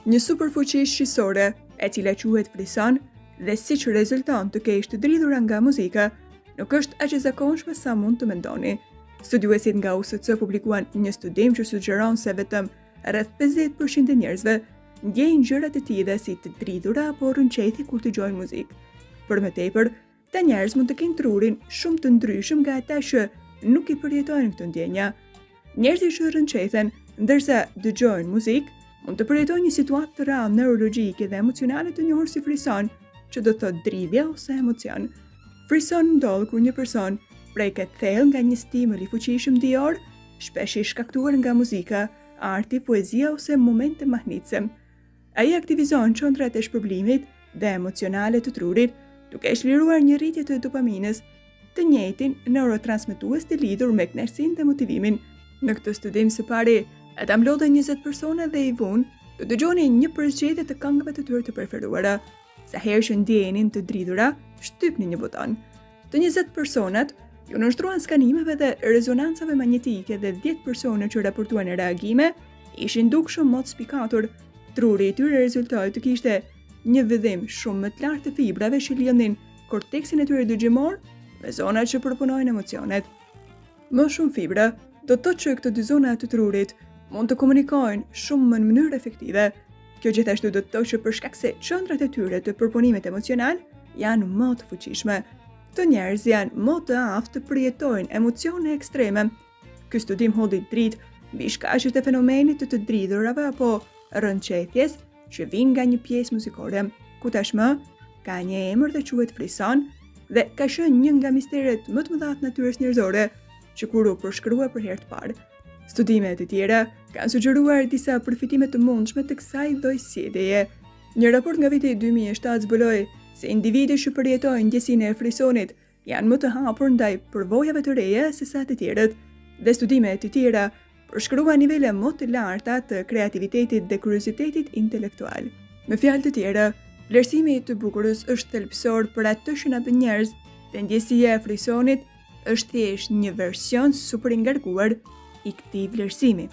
Një superfuqi shqisore, e cila quhet frison, dhe siç rezulton të kesh të dridhura nga muzika, nuk është aq e zakonshme sa mund të mendoni. Studiuesit nga USC publikuan një studim që sugjeron se vetëm rreth 50% e njerëzve ndjejnë gjëra të tilla si të dridhura apo rrënqethje kur dëgjojnë muzikë. Për më tepër, Këta njerëz mund të kenë trurin shumë të ndryshëm nga ata që nuk i përjetojnë këto ndjenja. Njerëzit që rrënqethen ndërsa dëgjojnë muzikë, mund të përjetojnë një situatë të rrallë neurologjike dhe emocionale të njohur si frison, që do të thotë dridhje ose emocion. Frison ndodh kur një person preket thellë nga një stimul i fuqishëm ndijor, shpesh i shkaktuar nga muzika, arti, poezia ose momente mahnitëse. Ai aktivizon qendrat e shpërblimit dhe emocionale të trurit, duke çliruar një rritje të dopaminës, të njëjtin neurotransmetues të lidhur me kënaqësinë dhe motivimin. Në këtë studim së pari, ata mblodhën 20 persona dhe i vunë të dëgjonin një përzgjedhje të këngëve të tyre të preferuara. Sa herë që ndjenin të dridhura, shtypnin një buton. Të 20 personat iu nënshtruan skanimeve dhe rezonancave magnetike dhe 10 persona që raportuan reagime ishin dukshëm më të spikatur. Truri i tyre rezultoi të kishte një vëllim shumë më të lartë të fibrave që lidhnin korteksin e tyre dëgjimor me zonat që përpunojnë emocionet. Më shumë fibra do të thotë që këto dy zona të trurit mund të komunikojnë shumë më në mënyrë efektive. Kjo gjithashtu do të thotë që për shkak se qendrat e tyre të përpunimit emocional janë më të fuqishme. Këto njerëz janë më të aftë të përjetojnë emocione ekstreme. Ky studim hodhi dritë mbi shkaqet e fenomenit të të dridhurave apo rrënqethjes që vijnë nga një pjesë muzikore, ku tashmë ka një emër dhe quhet frison dhe ka qenë një nga misteret më të mëdha të natyrës njerëzore që kur u përshkrua për herë të parë. Studime të tjera kanë sugjeruar disa përfitime të mundshme të kësaj lloj sjelljeje. Një raport nga viti 2007 zbuloi se individët që përjetojnë ndjesinë e frisonit janë më të hapur ndaj përvojave të reja sesa të tjerët, dhe studime të tjera përshkruan nivele më të larta të kreativitetit dhe kuriozitetit intelektual. Me fjalë të tjera, vlerësimi i të bukurës është thelbësor për atë që na bën njerëz dhe ndjesia e frisonit është thjesht një version super i ngarkuar i këtij vlerësimi.